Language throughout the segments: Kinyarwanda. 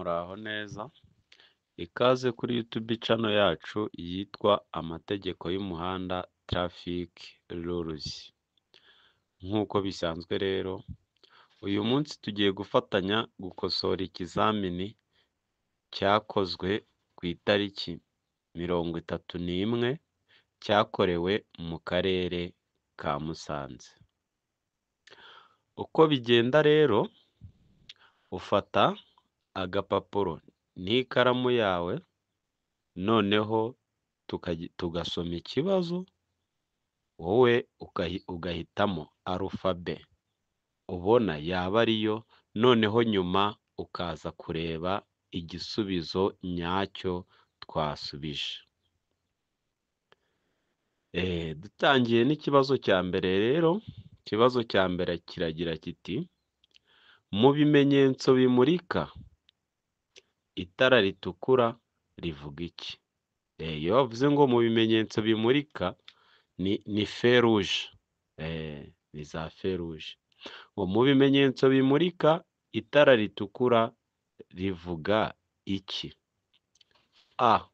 Muraho neza, ikaze kuri YouTube channel yacu yitwa Amategeko y'Umuhanda Traffic Rules. Nk'uko bisanzwe rero, uyu munsi tugiye gufatanya gukosora ikizamini cyakozwe ku itariki 31, cyakorewe mu karere ka Musanze. Uko bigenda rero, ufata agapapuro n'ikaramu yawe, noneho tugasoma ikibazo, wowe ugahitamo arufabe ubona yaba ariyo, noneho nyuma ukaza kureba igisubizo nyacyo twasubije. Dutangiye n'ikibazo cya mbere rero, ikibazo cya mbere kiragira kiti: mu bimenyetso bimurika, itara ritukura rivuga iki? Iyo bavuze ngo mu bimenyetso bimurika ni feu rouge, ni za feu rouge. Ngo mu bimenyetso bimurika itara ritukura rivuga iki? A.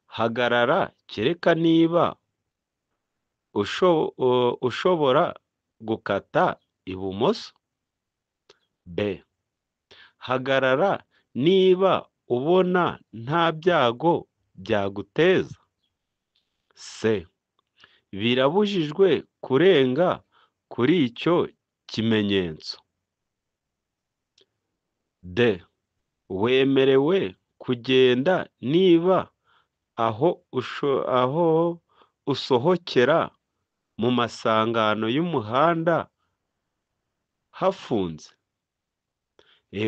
Hagarara kereka niba ushobora gukata ibumoso. B. Hagarara niba ubona nta byago byaguteza. C. Birabujijwe kurenga kuri icyo kimenyetso. D. Wemerewe kugenda niba aho usohokera mu masangano y'umuhanda hafunze.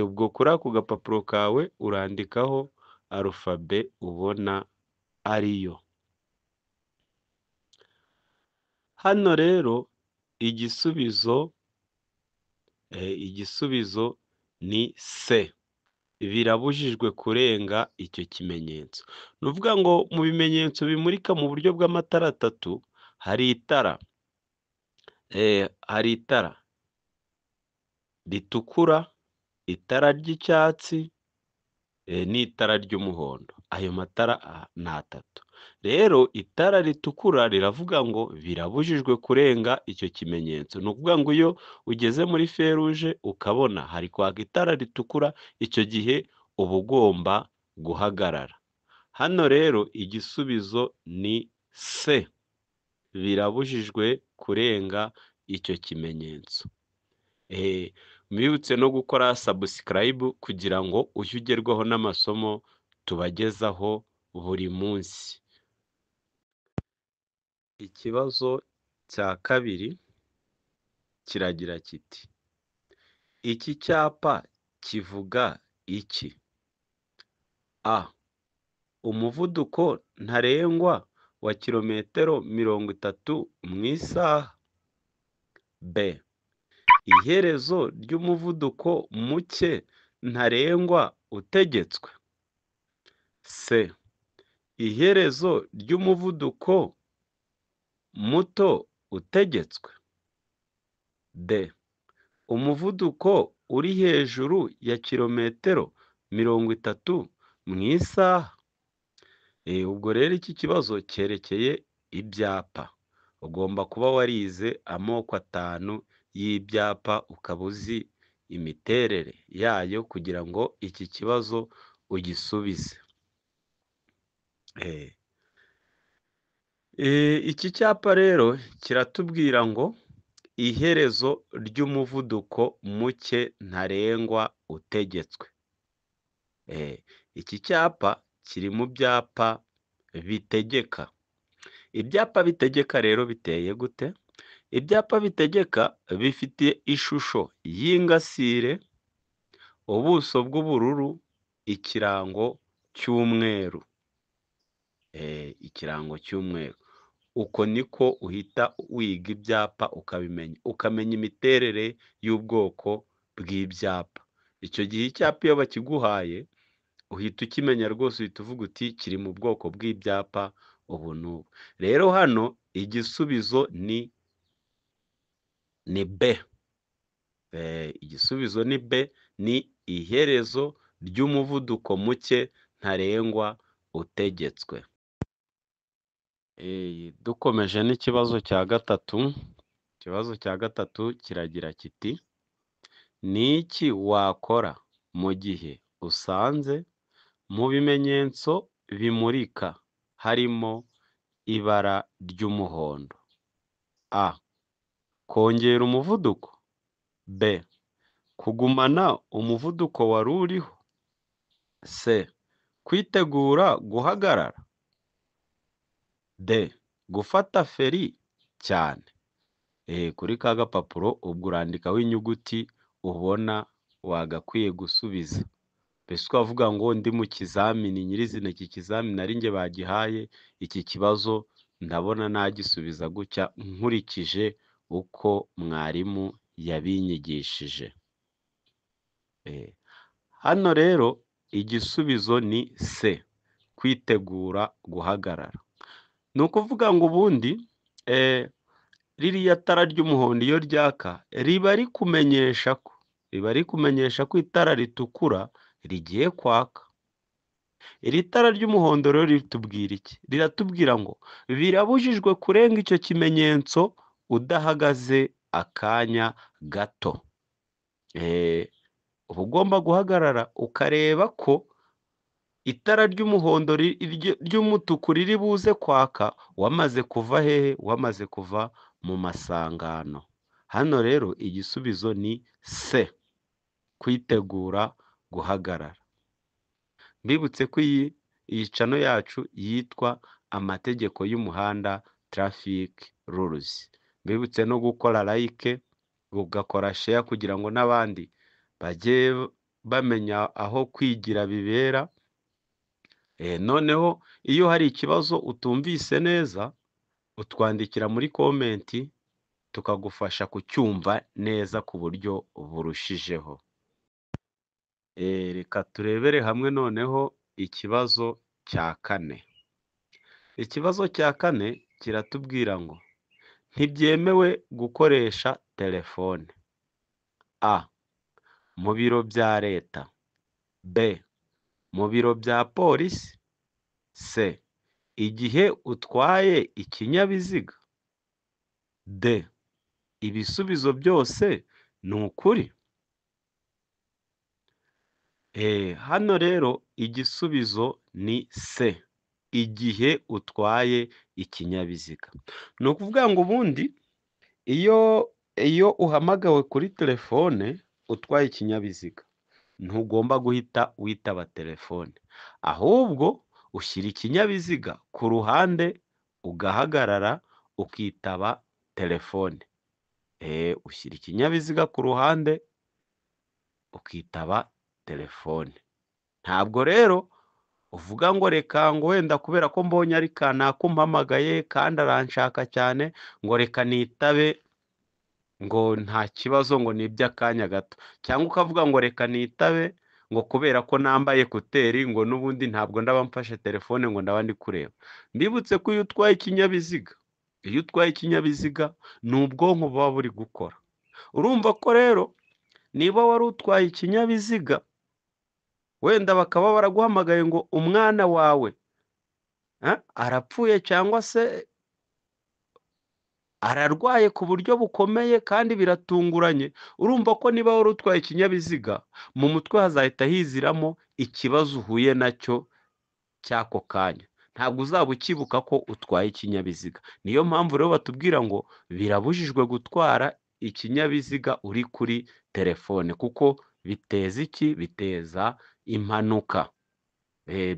Ubwo kuri ako gapapuro kawe urandikaho arufabe ubona ariyo. Hano rero igisubizo ni C. Birabujijwe kurenga icyo kimenyetso. Ni ukuvuga ngo mu bimenyetso bimurika mu buryo bw'amatara atatu, hari itara ritukura, itara ry'icyatsi n'itara ry'umuhondo. Ayo matara ni atatu. Rero itara ritukura riravuga ngo birabujijwe kurenga icyo kimenyetso. Ni ukuvuga ngo iyo ugeze muri feu rouge ukabona hari kwaka itara ritukura, icyo gihe uba ugomba guhagarara. Hano rero igisubizo ni C. Birabujijwe kurenga icyo kimenyetso. Mwibutse no gukora subscribe kugira ngo ujye ugerwaho n'amasomo tubagezaho buri munsi. Ikibazo cya kabiri kiragira kiti: iki cyapa kivuga iki? A. Umuvuduko ntarengwa wa kilometero 30 mu isaha. B. Iherezo ry'umuvuduko muke ntarengwa utegetswe. C. Iherezo ry'umuvuduko muto utegetswe. D. Umuvuduko uri hejuru ya kilometero 30 mu isaha. Ubwo rero iki kibazo cyerekeye ibyapa. Ugomba kuba warize amoko 5 y'ibyapa, ukaba uzi imiterere yayo kugira ngo iki kibazo ugisubize. Iki cyapa rero kiratubwira ngo iherezo ry'umuvuduko muke ntarengwa utegetswe. Iki cyapa kiri mu byapa bitegeka. Ibyapa bitegeka rero biteye gute? Ibyapa bitegeka bifite ishusho y'ingasire, ubuso bw'ubururu, ikirango cy'umweru. Ikirango cy'umweru. Uko niko uhita wiga ibyapa ukabimenya, ukamenya imiterere y'ubwoko bw'ibyapa. Icyo gihe icyapa iyo bakiguhaye uhita ukimenya rwose, uhita uvuga uti kiri mu bwoko bw'ibyapa ubu n'ubu. Rero hano igisubizo ni B. Igisubizo ni B, ni iherezo ry'umuvuduko muke ntarengwa utegetswe. Dukomeje n'ikibazo cya gatatu. Ikibazo cya gatatu kiragira kiti: ni iki wakora mu gihe usanze mu bimenyetso bimurika harimo ibara ry'umuhondo? A. Kongera umuvuduko. B. Kugumana umuvuduko wari uriho. C. Kwitegura guhagarara. D. Gufata feri cyane. Kuri ka gapapuro ubwo urandikaho inyuguti ubona wagakwiye gusubiza. Mbese ukavuga ngo ndi mu kizamini nyirizina, iki kizamini ari njye bagihaye, iki kibazo ndabona nagisubiza gutya nkurikije uko mwarimu yabinyigishije. Hano rero igisubizo ni C, kwitegura guhagarara. Ni ukuvuga ngo ubundi ririya tara ry'umuhondo iyo ryaka riba rikumenyesha ko itara ritukura rigiye kwaka. Iri tara ry'umuhondo rero ritubwira iki? Riratubwira ngo birabujijwe kurenga icyo kimenyetso udahagaze akanya gato. Uba ugomba guhagarara ukareba ko itara ry'umuhondo ry'umutuku riri buze kwaka wamaze kuva hehe? Wamaze kuva mu masangano. Hano rero igisubizo ni C, kwitegura guhagarara. Mbibutse ko iyi cano yacu yitwa amategeko y'umuhanda, traffic rules. Mbibutse no gukora like, ugakora share kugira ngo n'abandi bajye bamenya aho kwigira bibera. Noneho iyo hari ikibazo utumvise neza utwandikira muri komenti tukagufasha kucyumva neza ku buryo burushijeho. Reka turebere hamwe noneho ikibazo cya kane. Ikibazo cya kane kiratubwira ngo ntibyemewe gukoresha telefone. A. Mu biro bya leta. B. Mu biro bya polisi. C. Igihe utwaye ikinyabiziga. D. Ibisubizo byose ni ukuri. Hano rero igisubizo ni C, igihe utwaye ikinyabiziga. Ni ukuvuga ngo ubundi iyo uhamagawe kuri telefone utwaye ikinyabiziga ntugomba guhita witaba telefone, ahubwo ushyira ikinyabiziga ku ruhande ugahagarara ukitaba telefone. Ushyira ikinyabiziga ku ruhande ukitaba telefone. Ntabwo rero uvuga ngo reka ngo wenda kubera ko mbonye ari kanaka umpamagaye kandi aranshaka cyane ngo reka nitabe ngo nta kibazo ngo ni iby'akanya gato, cyangwa ukavuga ngo reka nitabe ngo kubera ko nambaye kuteri ngo n'ubundi ntabwo ndaba mfashe telefone ngo ndaba ndi kureba. Mbibutse ko iyo utwaye ikinyabiziga ni ubwonko buba buri gukora. Urumva ko rero niba wari utwaye ikinyabiziga wenda bakaba baraguhamagaye ngo umwana wawe arapfuye cyangwa se ararwaye ku buryo bukomeye kandi biratunguranye, urumva ko niba wari utwaye ikinyabiziga mu mutwe hazahita hiziramo ikibazo uhuye nacyo cy'ako kanya, ntabwo uzaba ukibuka ko utwaye ikinyabiziga. Niyo mpamvu rero batubwira ngo birabujijwe gutwara ikinyabiziga uri kuri telefone, kuko biteza iki? Biteza impanuka.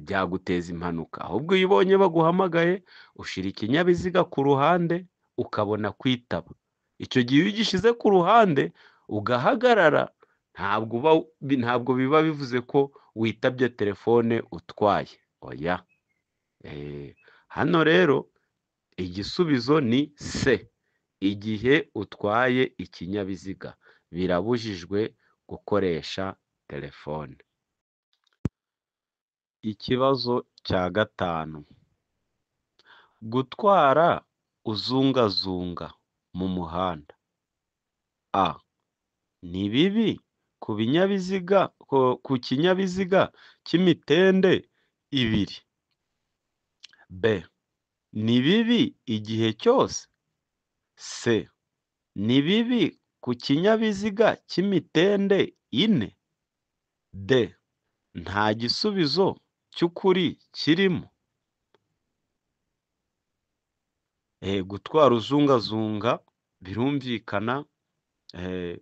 Byaguteza impanuka. Ahubwo iyo ubonye baguhamagaye ushyira ikinyabiziga ku ruhande ukabona kwitaba. Icyo gihe iyo ugishyize ku ruhande ugahagarara ntabwo biba bivuze ko witabye telefone utwaye. Oya. Hano rero igisubizo ni C, igihe utwaye ikinyabiziga birabujijwe gukoresha telefone. Ikibazo cya gatanu, gutwara uzungazunga mu muhanda. A. Ni bibi ku binyabiziga, ku kinyabiziga cy'imitende ibiri? B, ni bibi igihe cyose. C, ni bibi ku kinyabiziga cy'imitende ine. D, nta gisubizo cy'ukuri kirimo. Gutwara uzungazunga birumvikana,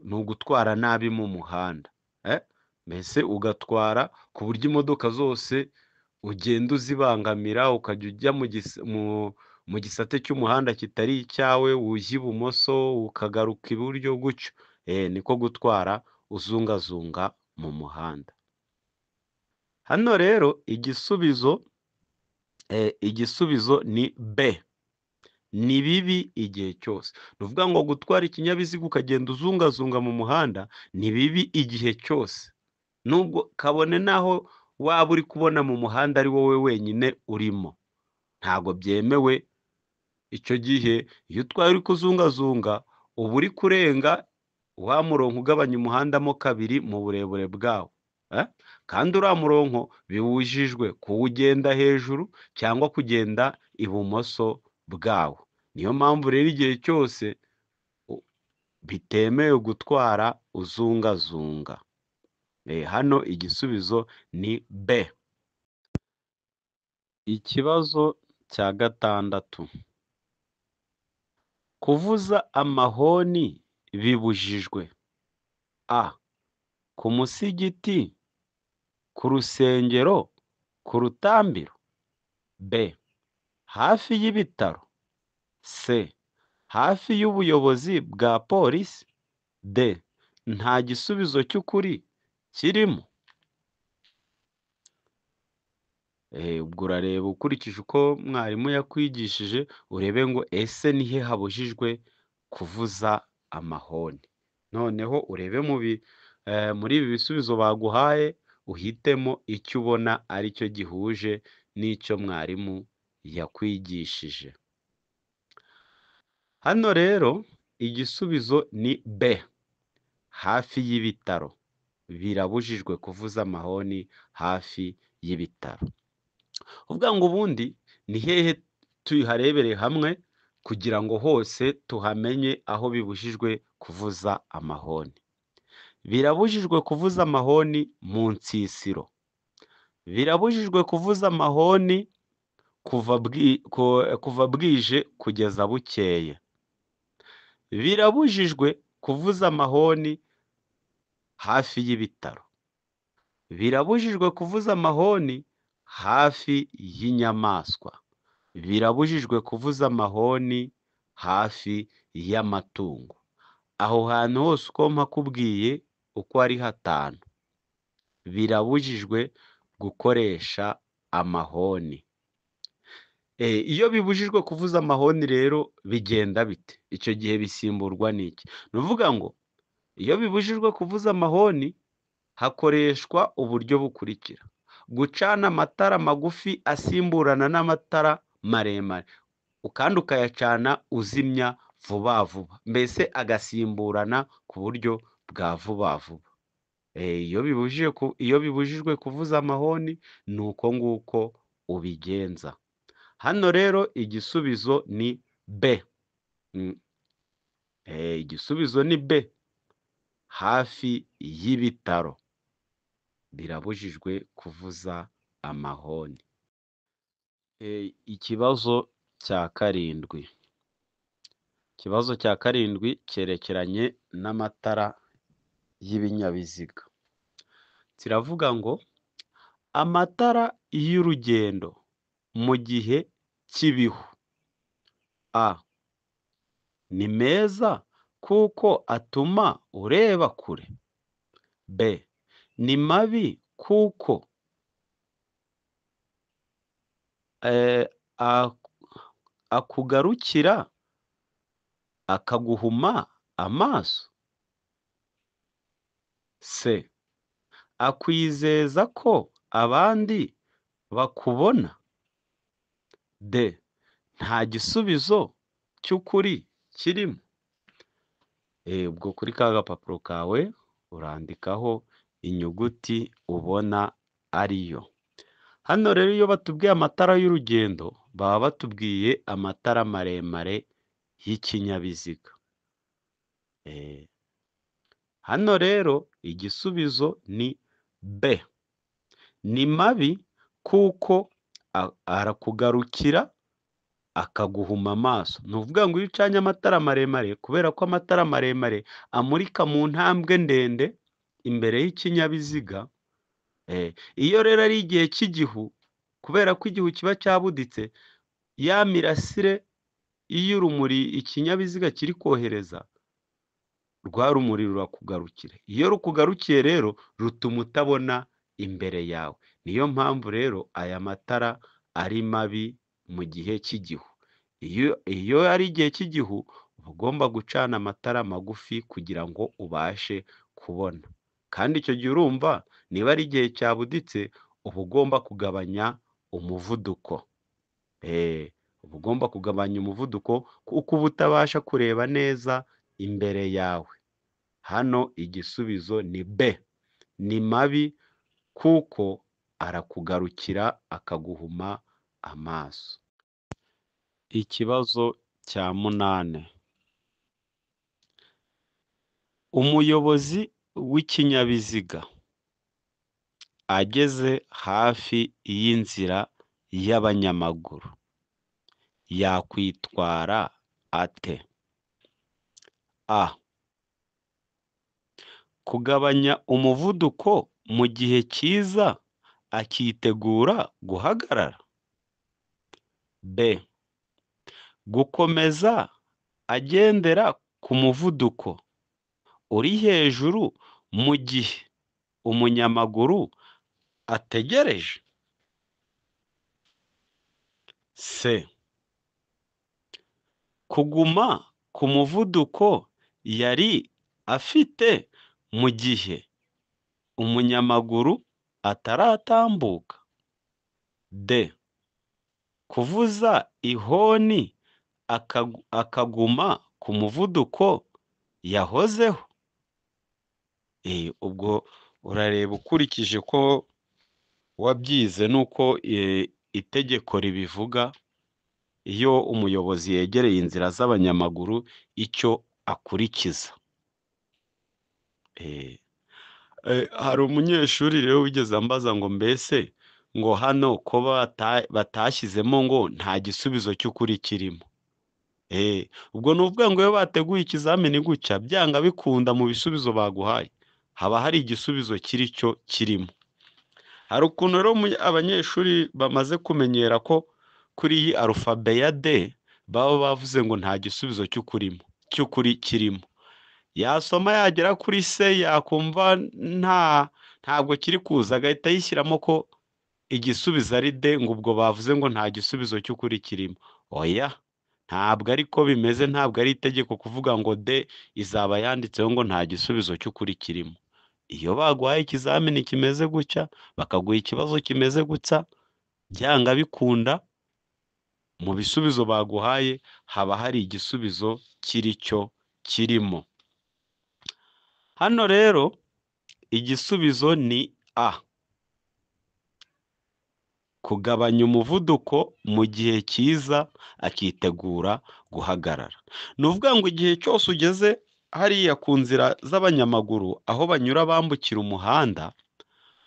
ni ugutwara nabi mu muhanda. Mbese ugatwara ku buryo imodoka zose ugenda uzibangamira, ukajya ujya mu gisate cy'umuhanda kitari icyawe, ujya ibumoso ukagaruka iburyo gutyo. Niko gutwara uzungazunga mu muhanda. Hano rero igisubizo ni B, ni bibi igihe cyose. Ni ukuvuga ngo gutwara ikinyabiziga ukagenda uzungazunga mu muhanda ni bibi igihe cyose, nubwo kabone naho waba uri kubona mu muhanda ari wowe wenyine urimo, ntabwo byemewe. Icyo gihe iyo utwaye uri kuzungazunga uba uri kurenga wa murongo ugabanya umuhanda mo kabiri mu burebure bwawo, kandi uriya murongo biwujijwe kuwugenda hejuru cyangwa kugenda ibumoso bwawo. Niyo mpamvu rero igihe cyose bitemewe gutwara uzungazunga. Hano igisubizo ni B. Ikibazo cya gatandatu, kuvuza amahoni bibujijwe: A, ku musigiti, ku rusengero, ku rutambiro. B, hafi y'ibitaro. C, hafi y'ubuyobozi bwa polisi. D, nta gisubizo cy'ukuri kirimo. Ubwo urareba ukurikije uko mwarimu yakwigishije, urebe ngo ese ni he habujijwe kuvuza amahoni. Noneho urebe muri ibi bisubizo baguhaye, uhitemo icyo ubona aricyo gihuje n'icyo mwarimu yakwigishije. Hano rero igisubizo ni B, hafi y'ibitaro. Birabujijwe kuvuza amahoni hafi y'ibitaro. Uvuga ngo ubundi ni hehe tuharebere hamwe kugira ngo hose tuhamenye aho bibujijwe kuvuza amahoni. Birabujijwe kuvuza amahoni mu nsisiro. Birabujijwe kuvuza amahoni kuva bwije kugeza bukeye. Birabujijwe kuvuza amahoni hafi y'ibitaro. Birabujijwe kuvuza amahoni hafi y'inyamaswa. Birabujijwe kuvuza amahoni hafi y'amatungo. Aho hantu hose uko mpakubwiye uko ari hatanu, birabujijwe gukoresha amahoni. Iyo bibujijwe kuvuza amahoni rero bigenda bite? Icyo gihe bisimburwa n'iki? Ni ukuvuga ngo iyo bibujijwe kuvuza amahoni hakoreshwa uburyo bukurikira: gucana amatara magufi asimburana n'amatara maremare, kandi ukayacana uzimya vuba vuba, mbese agasimburana ku buryo bwa vuba vuba. Iyo bibujijwe kuvuza amahoni ni uko nguko ubigenza. Hano rero igisubizo ni B. Igisubizo ni B, hafi y'ibitaro. Birabujijwe kuvuza amahoni. Ikibazo cya karindwi. Ikibazo cya karindwi cyerekeranye n'amatara y'ibinyabiziga. Kiravuga ngo amatara y'urugendo mu gihe cy'ibihu: A, ni meza kuko atuma ureba kure. B, ni mabi kuko akugarukira akaguhuma amaso. C, akwizeza ko abandi bakubona. D, nta gisubizo cy'ukuri kirimo. Ubwo kuri ka gapapuro kawe urandikaho inyuguti ubona ariyo. Hano rero iyo batubwiye amatara y'urugendo baba batubwiye amatara maremare y'ikinyabiziga. Hano rero igisubizo ni B. Ni mabi kuko arakugarukira akaguhuma amaso. Ni ukuvuga ngo iyo ucanye amatara maremare, kubera ko amatara maremare amurika mu ntambwe ndende imbere y'ikinyabiziga, iyo rero ari igihe cy'igihu, kubera ko igihu kiba cyabuditse, ya mirasire y'urumuri ikinyabiziga kiri kohereza, rwa rumuri rurakugarukira. Iyo rukugarukiye rero rutuma utabona imbere yawe. Niyo mpamvu rero aya matara ari mabi mu gihe cy'igihu. Iyo ari igihe cy'igihu uba ugomba gucana amatara magufi kugira ngo ubashe kubona. Kandi icyo gihe urumva niba ari igihe cyabuditse uba ugomba kugabanya umuvuduko. Uba ugomba kugabanya umuvuduko kuko uba utabasha kureba neza imbere yawe. Hano igisubizo ni B. Ni mabi kuko arakugarukira akaguhuma amaso. Ikibazo cya 8. Umuyobozi w'ikinyabiziga ageze hafi y'inzira y'abanyamaguru yakwitwara ate? A. Kugabanya umuvuduko mu gihe cyiza akitegura guhagarara. B. Gukomeza agendera ku muvuduko uri hejuru mu gihe umunyamaguru ategereje. C. Kuguma ku muvuduko yari afite mu gihe umunyamaguru ataratambuka. D. Kuvuza ihoni akaguma ku muvuduko yahozeho. Ubwo urareba ukurikije ko wabyize nuko itegeko ribivuga, iyo umuyobozi yegereye inzira z'abanyamaguru icyo akurikiza. Hari umunyeshuri rero wigeze ambaza ngo mbese ngo hano ko batashyizemo ngo nta gisubizo cy'ukuri kirimo. Ubwo ni ukuvuga ngo iyo bateguye ikizamini gutya byanga bikunda mu bisubizo baguhaye haba hari igisubizo kiri cyo kirimo. Hari ukuntu rero abanyeshuri bamaze kumenyera ko kuri iyi arufabe ya D baba bavuze ngo nta gisubizo cy'ukuri kirimo. Yasoma yagera kuri C yakumva ntabwo kiri kuza agahita yishyiramo ko igisubizo ari D, ngo ubwo bavuze ngo nta gisubizo cy'ukuri kirimo. Oya, ntabwo ariko bimeze, ntabwo ari itegeko kuvuga ngo D izaba yanditseho ngo nta gisubizo cy'ukuri kirimo. Iyo baguhaye ikizamini kimeze gutya, bakaguha ikibazo kimeze gutya, byanga bikunda mu bisubizo baguhaye haba hari igisubizo kiri cyo kirimo. Hano rero igisubizo ni A. Kugabanya umuvuduko mu gihe cyiza akitegura guhagarara. Ni ukuvuga ngo igihe cyose ugeze hariya ku nzira z'abanyamaguru aho banyura bambukira umuhanda,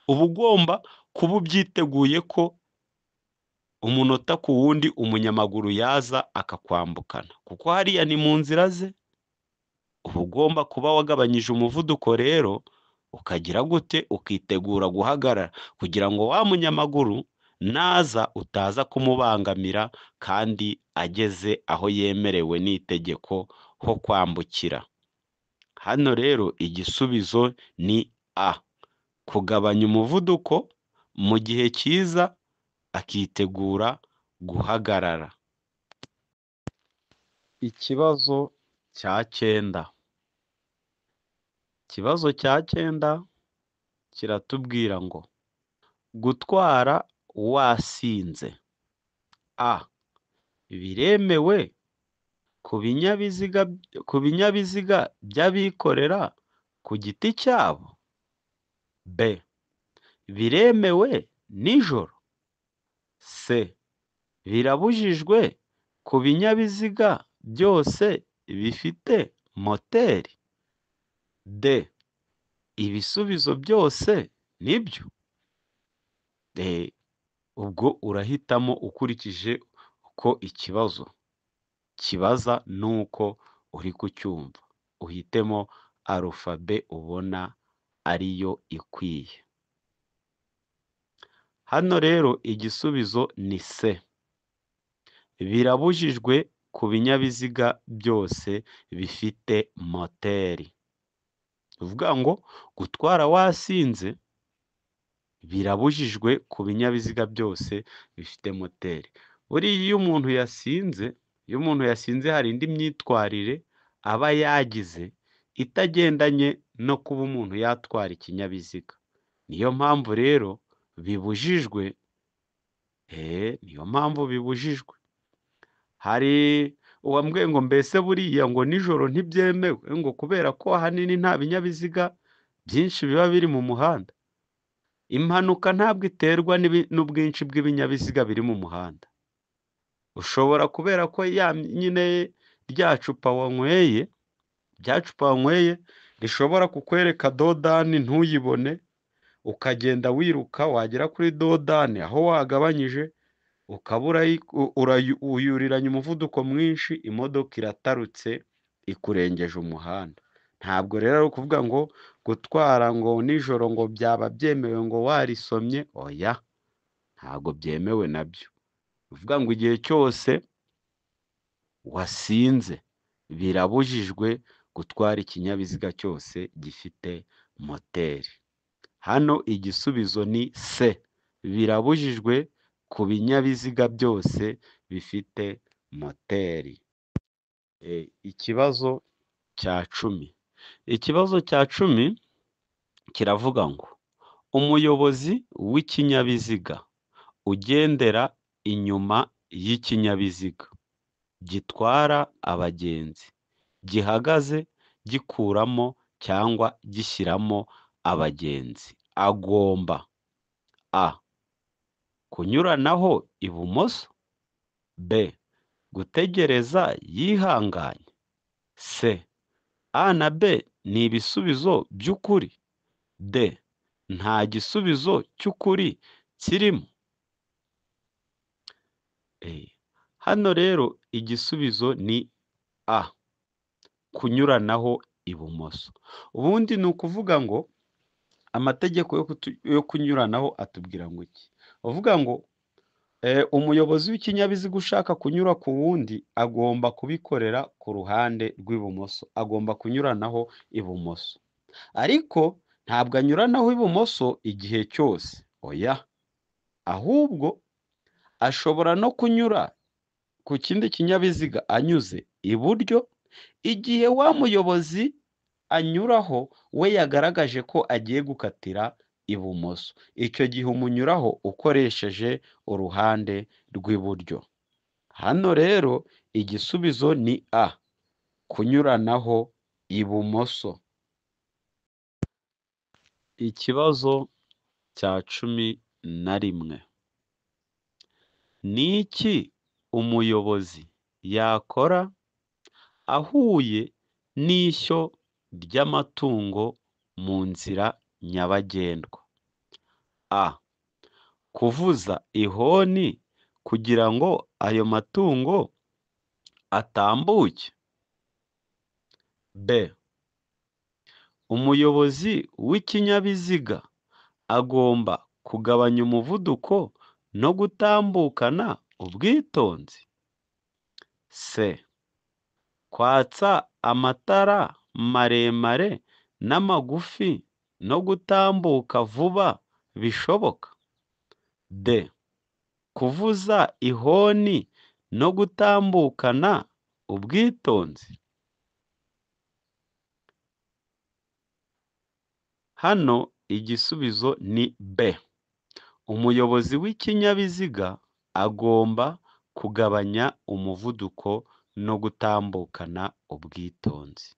uba ugomba kuba ubyiteguye ko umunota ku wundi umunyamaguru yaza akakwambukana, kuko hariya ni mu nzira ze. Uba ugomba kuba wagabanyije umuvuduko rero ukagira gute, ukitegura guhagarara kugira ngo wa munyamaguru naza utaza kumubangamira kandi ageze aho yemerewe n'itegeko ho kwambukira. Hano rero igisubizo ni A. Kugabanya umuvuduko mu gihe cyiza akitegura guhagarara. Ikibazo cya 9. Ikibazo cya 9 kiratubwira ngo gutwara wasinze A. Biremewe ku binyabiziga by'abikorera ku giti cyabo. B, biremewe nijoro. C, birabujijwe ku binyabiziga byose bifite moteri. D, ibisubizo byose nibyo. Ubwo urahitamo ukurikije uko ikibazo kibaza n'uko uri kucyumva, uhitemo arufabe ubona ariyo ikwiye. Hano rero igisubizo ni C, birabujijwe ku binyabiziga byose bifite moteri. Uvuga ngo gutwara wasinze birabujijwe ku binyabiziga byose bifite moteri. Buriya iyo umuntu yasinze, hari indi myitwarire aba yagize itagendanye no kuba umuntu yatwara ikinyabiziga. Niyo mpamvu rero bibujijwe, niyo mpamvu bibujijwe. Hari uwambwiye ngo mbese buriya ngo nijoro ntibyemewe, ngo kubera ko ahanini nta binyabiziga byinshi biba biri mu muhanda. Impanuka ntabwo iterwa n'ubwinshi bw'ibinyabiziga biri mu muhanda. Ushobora kubera ko ya nyine rya cupa wanyweye, rishobora kukwereka dodani ntuyibone, ukagenda wiruka wagera kuri dodani aho wagabanyije ukaba uyuriranye umuvuduko mwinshi, imodoka iratarutse ikurengeje umuhanda. Ntabwo rero ari ukuvuga ngo gutwara ngo nijoro ngo byaba byemewe ngo warisomye, oya, ntabwo byemewe nabyo. Uvuga ngo igihe cyose wasinze birabujijwe gutwara ikinyabiziga cyose gifite moteri. Hano igisubizo ni C, birabujijwe ku binyabiziga byose bifite moteri. Ikibazo cya 10. Ikibazo cya 10 kiravuga ngo umuyobozi w'ikinyabiziga ugendera inyuma y'ikinyabiziga gitwara abagenzi gihagaze gikuramo cyangwa gishyiramo abagenzi agomba A, kunyuranaho ibumoso, B, gutegereza yihanganye, C, A na B ni ibisubizo by'ukuri, D, nta gisubizo cy'ukuri kirimo. Hano rero igisubizo ni A, kunyuranaho ibumoso. Ubundi ni ukuvuga ngo amategeko yo kunyuranaho atubwira ngo iki? Uvuga ngo umuyobozi w'ikinyabiziga ushaka kunyura ku wundi agomba kubikorera ku ruhande rw'ibumoso, agomba kunyuranaho ibumoso. Ariko ntabwo anyuranaho ibumoso igihe cyose, oya, ahubwo ashobora no kunyura ku kindi kinyabiziga anyuze iburyo, igihe wa muyobozi anyuraho we yagaragaje ko agiye gukatira ibumoso. Icyo gihe umunyuraho ukoresheje uruhande rw'iburyo. Hano rero igisubizo ni A, kunyuranaho ibumoso. Ikibazo cya 11. Ni iki umuyobozi yakora ahuye n'ishyo ry'amatungo mu nzira nyabagendwa? A, kuvuza ihoni kugira ngo ayo matungo atambuke. B, umuyobozi w'ikinyabiziga agomba kugabanya umuvuduko no gutambukana ubwitonzi. C, kwatsa amatara maremare n'amagufi no gutambuka vuba bishoboka. D, kuvuza ihoni no gutambukana ubwitonzi. Hano igisubizo ni B. Umuyobozi w'ikinyabiziga agomba kugabanya umuvuduko no gutambukana ubwitonzi.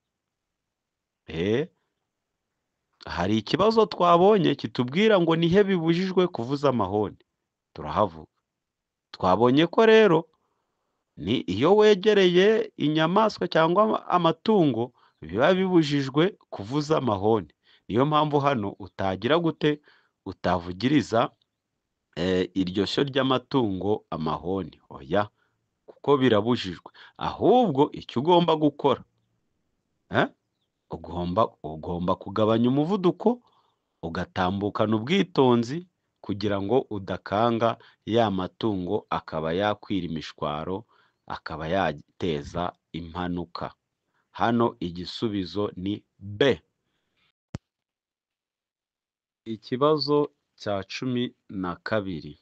Hari ikibazo twabonye kitubwira ngo nihe bibujijwe kuvuza amahoni, turahavuga. Twabonye ko rero ni iyo wegereye inyamaswa cyangwa amatungo biba bibujijwe kuvuza amahoni. Niyo mpamvu hano utagira gute, utavugiriza iryo shyo ry'amatungo amahoni, oya, kuko birabujijwe. Ahubwo icyo ugomba gukora, ugomba kugabanya umuvuduko, ugatambukana ubwitonzi kugira ngo udakanga ya matungo akaba yakwira imishwaro, akaba yateza impanuka. Hano igisubizo ni B. Ikibazo cya 12.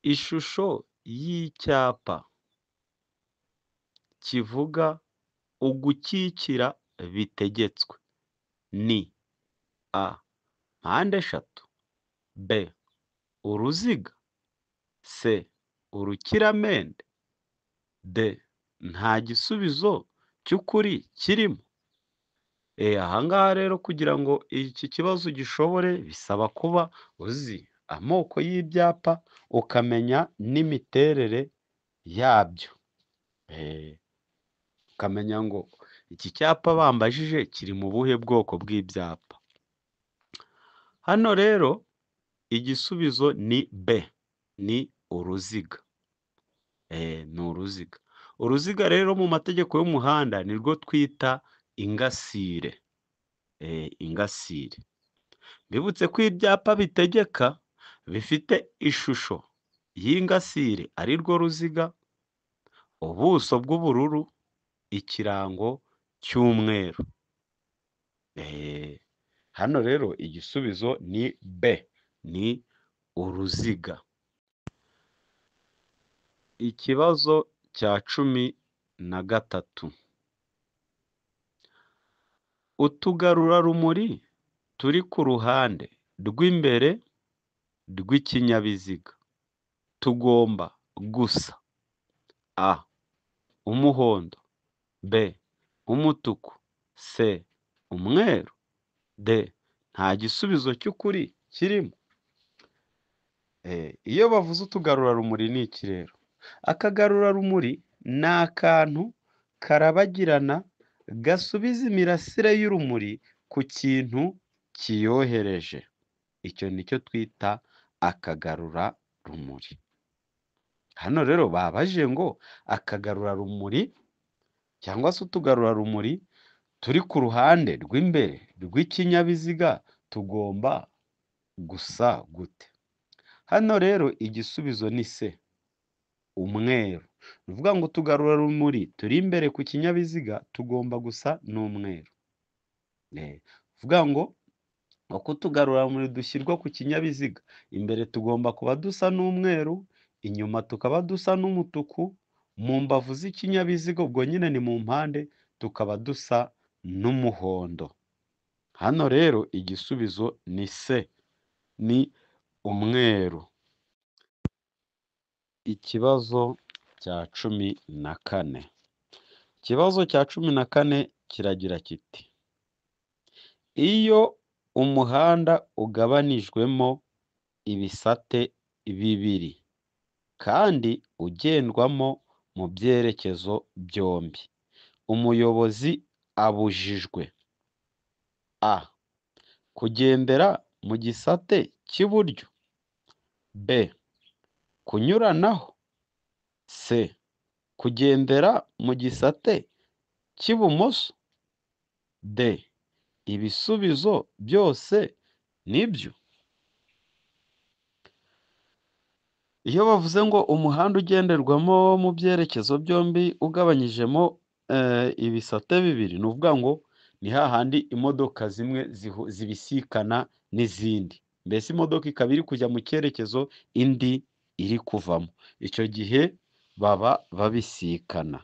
Ishusho y'icyapa kivuga ugukikira bitegetswe ni A. mpande 3, B. uruziga, C. urukiramende, D. nta gisubizo cy'ukuri kirimo. Aha ngaha rero kugira ngo iki kibazo gishobore bisaba kuba uzi amoko y'ibyapa, ukamenya n'imiterere yabyo. Ukamenya ngo iki cyapa bambajije kiri mu buhe bwoko bw'ibyapa. Hano rero igisubizo ni B, ni uruziga. Ni uruziga. Uruziga rero mu mategeko y'umuhanda nirwo twita ingasire. Ingasire. Mbibutse ko ibyapa bitegeka bifite ishusho y'ingasire ari rwo ruziga, ubuso bw'ubururu, ikirango cy'umweru. Hano rero igisubizo ni B, ni uruziga. Ikibazo cya 13. Utugarurarumuri turi ku ruhande rw'imbere rw'ikinyabiziga tugomba gusa A. umuhondo, B. umutuku, C. umweru, D. nta gisubizo cy'ukuri kirimo. Iyo bavuze utugarurarumuri ni iki rero? Akagarurarumuri ni akantu karabagirana gasubiza imirasire y'urumuri ku kintu kiyohereje. Icyo nicyo twita akagarurarumuri. Hano rero babajije ngo akagarurarumuri cyangwa se utugarurarumuri turi ku ruhande rw'imbere rw'ikinyabiziga tugomba gusa gute? Hano rero igisubizo ni C, umweru. Ni ukuvuga ngo utugarurarumuri turi imbere ku kinyabiziga tugomba gusa n'umweru. Ni ukuvuga ngo uko utugarurarumuri dushyirwa ku kinyabiziga, imbere tugomba kuba dusa n'umweru, inyuma tukaba dusa n'umutuku, mu mbavu z'ikinyabiziga ubwo nyine ni mu mpande tukaba dusa n'umuhondo. Hano rero igisubizo ni C, ni umweru. Ikibazo cya 14. Ikibazo cya 14 kiragira kiti: iyo umuhanda ugabanijwemo ibisate bibiri kandi ugendwamo mu byerekezo byombi, umuyobozi abujijwe A. kugendera mu gisate cy'iburyo, B. kunyuranaho, C. kugendera mu gisate cy'ibumoso, D. ibisubizo byose nibyo. Iyo bavuze ngo umuhanda ugenderwamo mu byerekezo byombi ugabanyijemo ibisate bibiri, ni ukuvuga ngo ni hahandi imodoka zimwe zibisikana n'izindi, mbese imodoka ikaba iri kujya mu cyerekezo indi iri kuvamo, icyo gihe baba babisikana.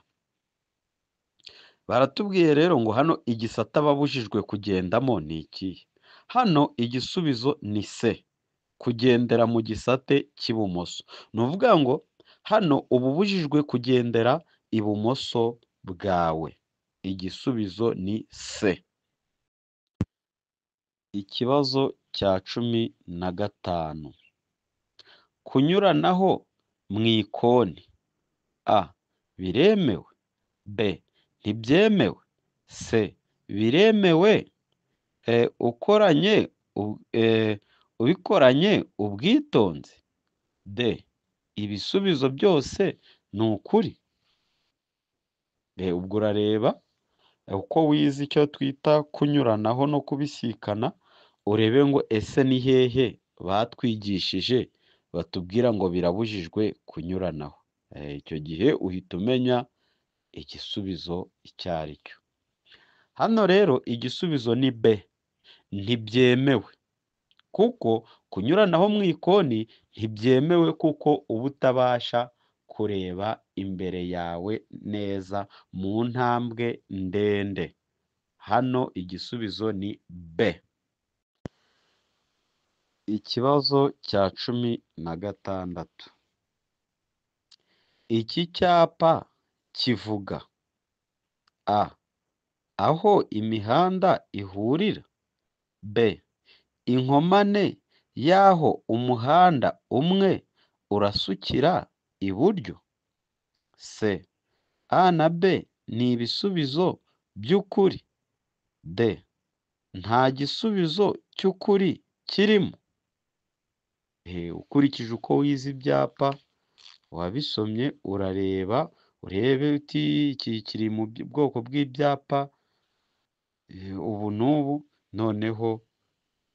Baratubwiye rero ngo hano igisate ababujijwe kugendamo ni ikihe? Hano igisubizo ni C, kugendera mu gisate cy'ibumoso. Ni ukuvuga ngo hano uba ubujijwe kugendera ibumoso bwawe. Igisubizo ni C. Ikibazo cya 15, kunyuranaho mu ikoni: A. Biremewe, B. Ntibyemewe, C. Biremewe ubikoranye ubwitonzi, D. Ibisubizo byose ni ukuri. Ubwo urareba uko wize icyo twita kunyuranaho no kubisikana, urebe ngo ese ni hehe batwigishije batubwira ngo birabujijwe kunyuranaho. Icyo gihe uhita umenya igisubizo icyo ari cyo. Hano rero igisubizo ni B, ntibyemewe, kuko kunyuranaho mu ikoni ntibyemewe kuko uba utabasha kureba imbere yawe neza mu ntambwe ndende. Hano igisubizo ni B. Ikibazo cya 16, iki cyapa kivuga: A. Aho imihanda ihurira, B. Inkomane y'aho umuhanda umwe urasukira iburyo, C. A na B ni ibisubizo by'ukuri, D. Nta gisubizo cy'ukuri kirimo. Ukurikije uko wize ibyapa wabisomye, urareba urebe uti iki kiri mu bwoko bw'ibyapa ubu n'ubu, noneho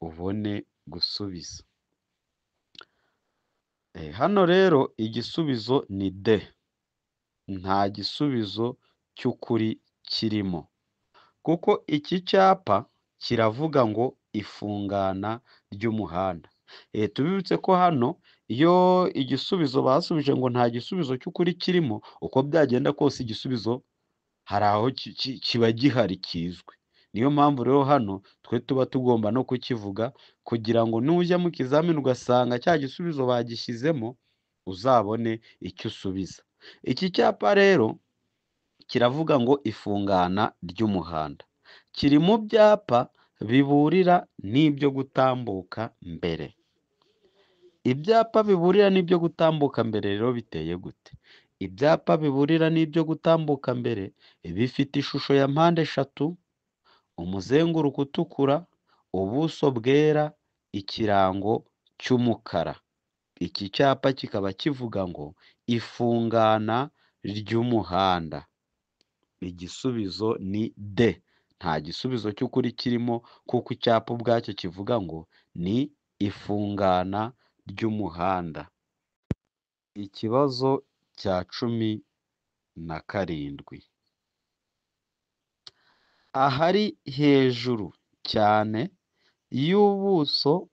ubone gusubiza. Hano rero igisubizo ni D, nta gisubizo cy'ukuri kirimo, kuko iki cyapa kiravuga ngo ifungana ry'umuhanda. Tubibutse ko hano iyo igisubizo basubije ngo nta gisubizo cy'ukuri kirimo, uko byagenda kose igisubizo hari aho kiba gihari kizwi. Niyo mpamvu rero hano twe tuba tugomba no kukivuga kugira ngo nujya mu kizamini ugasanga cya gisubizo bagishyizemo uzabone icyo usubiza. Iki cyapa rero kiravuga ngo ifungana ry'umuhanda, kiri mu byapa biburira n'ibyo gutambuka mbere. Ibyapa biburira n'ibyo gutambuka mbere rero biteye gute? Ibyapa biburira n'ibyo gutambuka mbere bifite ishusho ya mpande eshatu, umuzenguruko utukura, ubuso bwera, ikirango cy'umukara. Iki cyapa kikaba kivuga ngo ifungana ry'umuhanda. Igisubizo ni D, nta gisubizo cy'ukuri kirimo kuko icyapa ubwacyo kivuga ngo ni ifungana ry'umuhanda. Ikibazo cya 17, ahari hejuru cyane y'ubuso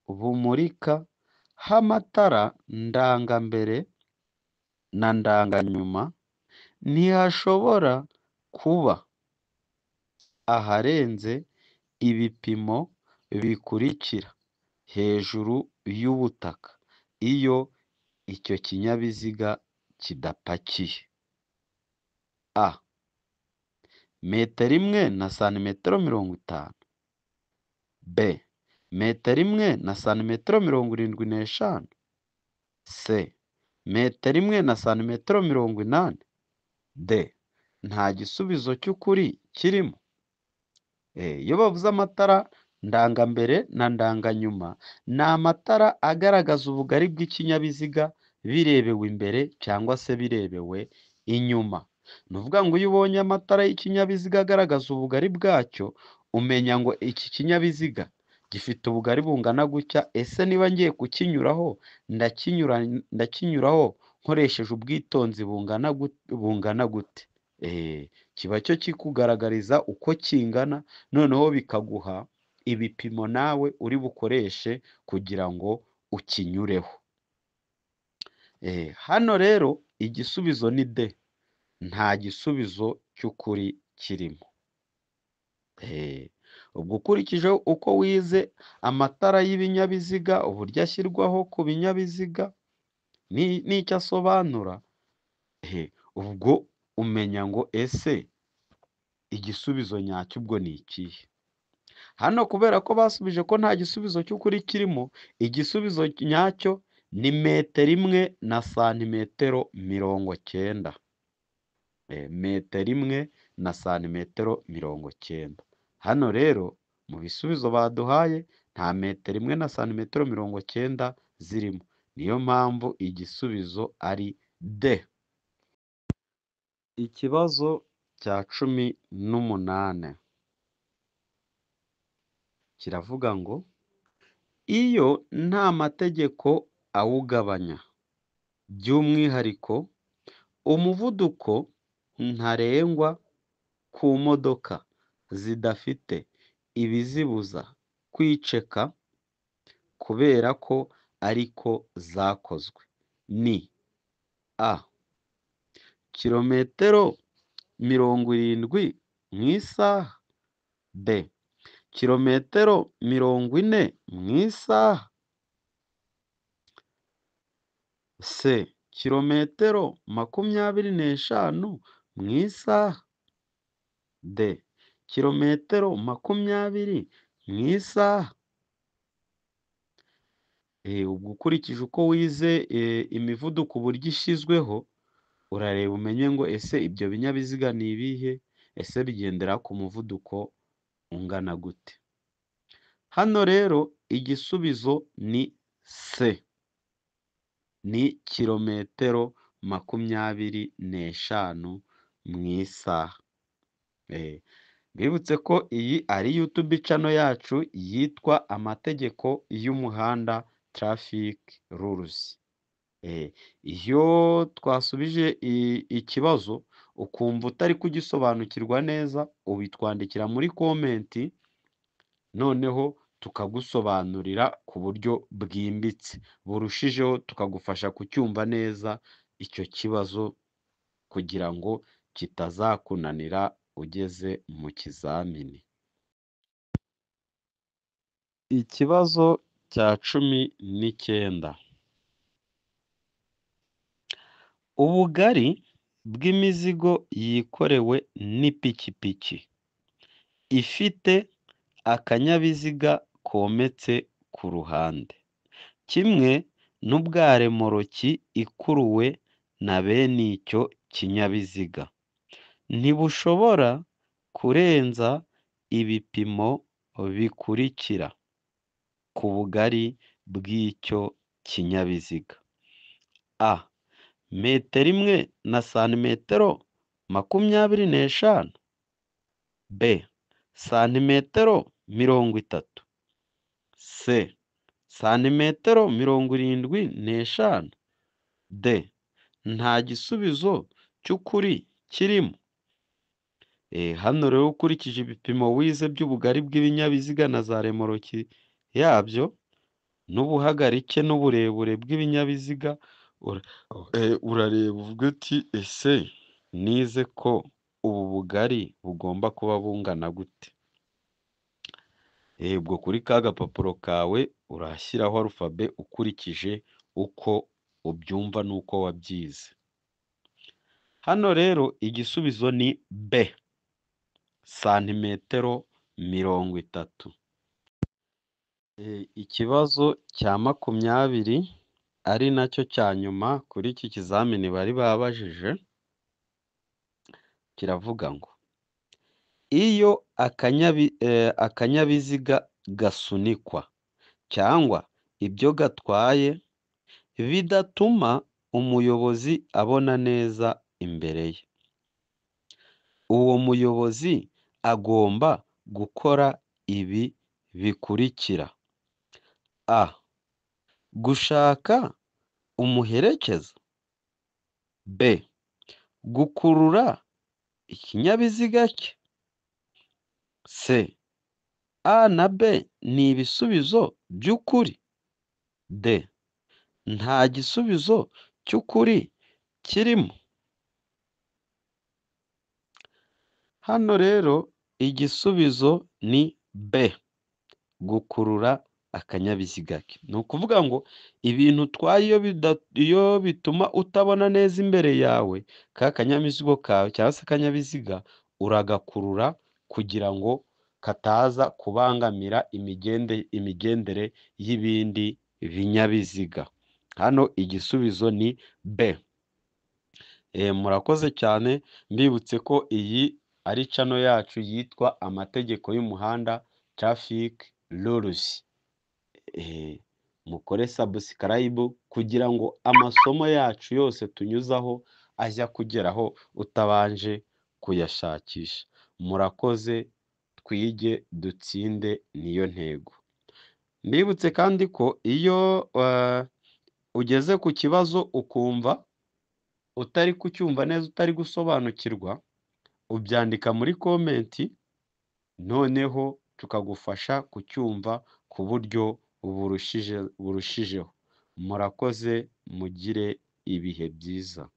bumurika h'amatara ndangambere na ndanganyuma ntihashobora kuba aharenze ibipimo bikurikira hejuru y'ubutaka iyo icyo kinyabiziga kidapakiye: A. Metero 1 na santimetero 50, B. Metero 1 na santimetero 75, C. Metero 1 na santimetero 80, D. Nta gisubizo cy'ukuri kirimo. Iyo bavuze amatara ndangambere na ndanganyuma, ni amatara agaragaza ubugari bw'ikinyabiziga birebewe imbere cyangwa se birebewe inyuma. Ni ukuvuga ngo iyo ubonye amatara y'ikinyabiziga agaragaza ubugari bwacyo, umenya ngo iki kinyabiziga gifite ubugari bungana gutya, ese niba ngiye kukinyuraho ndakinyuraho nkoresheje ubwitonzi bungana gute? Kiba cyo kikugaragariza uko kingana, noneho bikaguha ibipimo nawe uri bukoreshe kugira ngo ukinyureho. Hano rero igisubizo ni D, nta gisubizo cy'ukuri kirimo. Ubwo ukurikije uko wize amatara y'ibinyabiziga, uburyo ashyirwaho ku binyabiziga n'icyo asobanura, ubwo umenya ngo ese Igisubizo nyacyo ubwo ni ikihe? Hano kubera ko basubije ko nta gisubizo cy'ukuri kirimo, igisubizo nyacyo ni metero 1 na santimetero 90. Metero 1 na santimetero 90. Hano rero mu bisubizo baduhaye nta metero 1 na santimetero 90 zirimo, niyo mpamvu igisubizo ari D. Ikibazo cya 18 kiravuga ngo iyo nta mategeko awugabanya, by'umwihariko umuvuduko ntarengwa ku modoka zidafite ibizibuza kwiceka kubera ko ariko zakozwe, ni A kilometero 70 mu isaha, B kilometero 40 mu isaha, C kilometero 25 mu isaha, D kilometero 20 mu isaha. Ubwo ukurikije uko wize imivuduko uburyo ishyizweho, urareba umenye ngo ese ibyo binyabiziga ni ibihe, ese bigendera ku muvuduko ungana gute? Hano rero igisubizo ni C, ni kilometero 25 mu isaha. Bibutse ko iyi ari YouTube channel yacu yitwa Amategeko y'Umuhanda Traffic Rules. Iyo twasubije ikibazo ukumva utari kugisobanukirwa neza, ubitwandikira muri comment, noneho tukagusobanurira ku buryo bwimbitse burushijeho, tukagufasha kucyumva neza icyo kibazo kugira ngo kitazakunanira ugeze mu kizamini. Ikibazo cya 19, ubugari bw'imizigo yikorewe n'ipikipiki ifite akanyabiziga kometse ku ruhande, kimwe n'ubwa remoroki ikuruwe na bene icyo kinyabiziga, ntibushobora kurenza ibipimo bikurikira ku bugari bw'icyo kinyabiziga: A metero 1 na santimetero 25, B santimetero 30, C santimetero 75, D nta gisubizo cy'ukuri kirimo. Hano rero ukurikije ibipimo wize by'ubugari bw'ibinyabiziga na za remoroki yabyo n'ubuhagarike n'uburebure bw'ibinyabiziga, urareba uvuga uti ese nize ko ubu bugari bugomba kuba bungana gute? Ubwo kuri ka gapapuro kawe urashyiraho arufabe ukurikije uko ubyumva n'uko wabyize. Hano rero igisubizo ni B, santimetero 30. Ikibazo cya 20 ari nacyo cya nyuma kuri iki kizamini bari babajije, kiravuga ngo iyo akanyabiziga gasunikwa cyangwa ibyo gatwaye bidatuma umuyobozi abona neza imbere ye, uwo muyobozi agomba gukora ibi bikurikira: A gushaka umuherekeza, B gukurura ikinyabiziga cye, C A na B ni ibisubizo by'ukuri, D nta gisubizo cy'ukuri kirimo. Hano rero igisubizo ni B, gukurura akanyabiziga ke. Ni ukuvuga ngo ibintu utwaye iyo bituma utabona neza imbere yawe, ka kanyamizigo kawe cyangwa se akanyabiziga, Uragakurura kugira ngo kataza kubangamira imigendere y'ibindi binyabiziga. Hano igisubizo ni B. Murakoze cyane, mbibutse ko iyi ari channel yacu yitwa Amategeko y'Umuhanda, Traffic Rules. Mukore subscribe kugira ngo amasomo yacu yose tunyuzaho ajye akugeraho utabanje kuyashakisha. Murakoze, twige dutsinde niyo ntego. Mbibutse kandi ko iyo ugeze ku kibazo ukumva utari kucyumva neza, utari gusobanukirwa, ubyandika muri comment, noneho tukagufasha kucyumva ku buryo burushijeho. Murakoze, mugire ibihe byiza.